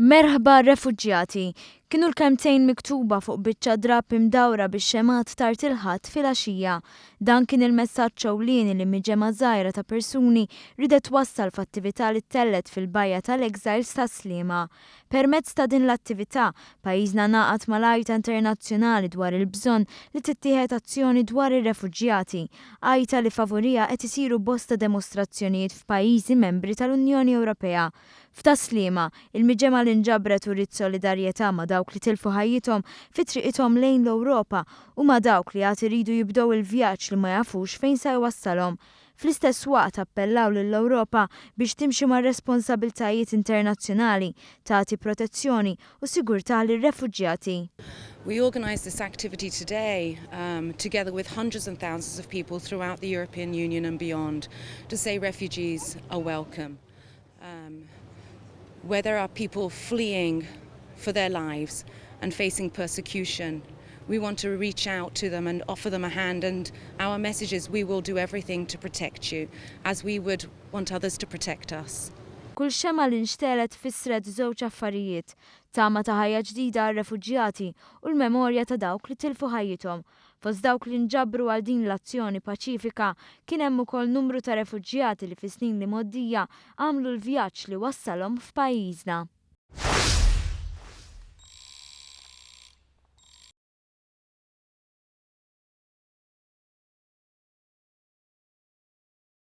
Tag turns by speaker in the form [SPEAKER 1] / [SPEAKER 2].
[SPEAKER 1] Merħba refuġjati! Kienu l-kelmtejn miktuba fuq biċċa drapp imdawra bix-xemgħat tard il-Ħadd filgħaxija. Dan kien il-messaġġ ewlieni li miġemgħa żgħira ta' persuni riedet twassal f'attività li ttellgħet fil-Bajja tal-Exiles Tas-Sliema. Permezz ta' din l-attività, pajjiżna ngħaqad mal-għajta internazzjonali dwar il-bżonn li tittieħed azzjoni dwar ir-refuġjati, għajta li favuriha qed isiru bosta demostrazzjonijiet f'pajjiżi membri tal-Unjoni Ewropea. F'Tas-Sliema, il-miġemgħa li nġabret uriet solidarjetà ma' dawk li tilfu ħajjithom fi triqithom lejn l-Ewropa u ma' dawk li għad iridu jibdew il-vjaġġ li ma jafux fejn sa jwassalhom. Fl-istess waqt appellaw lill-Ewropa biex timxi mar-responsabiltajiet internazzjonali, tagħti protezzjoni u sigurtà lir-refuġjati.
[SPEAKER 2] We organised this activity today together with hundreds and thousands of people throughout the European Union and beyond to say refugees are welcome. Where there are people fleeing for their lives and facing persecution, we want to reach out to them and offer them a hand, and our message is we will do everything to protect you as we would want others to protect us.
[SPEAKER 1] Kull xemgħa li nxtegħlet fissret żewġ affarijiet, tama ta' ħajja ġdida għar-refuġjati u l-memorja ta' dawk li tilfu ħajjithom. Fost dawk li nġabru għal din l-azzjoni paċifika kien hemm ukoll numru ta' refuġjati li fis-snin li mgħoddija għamlu l-vjaġġ li wassalhom f'pajjiżna.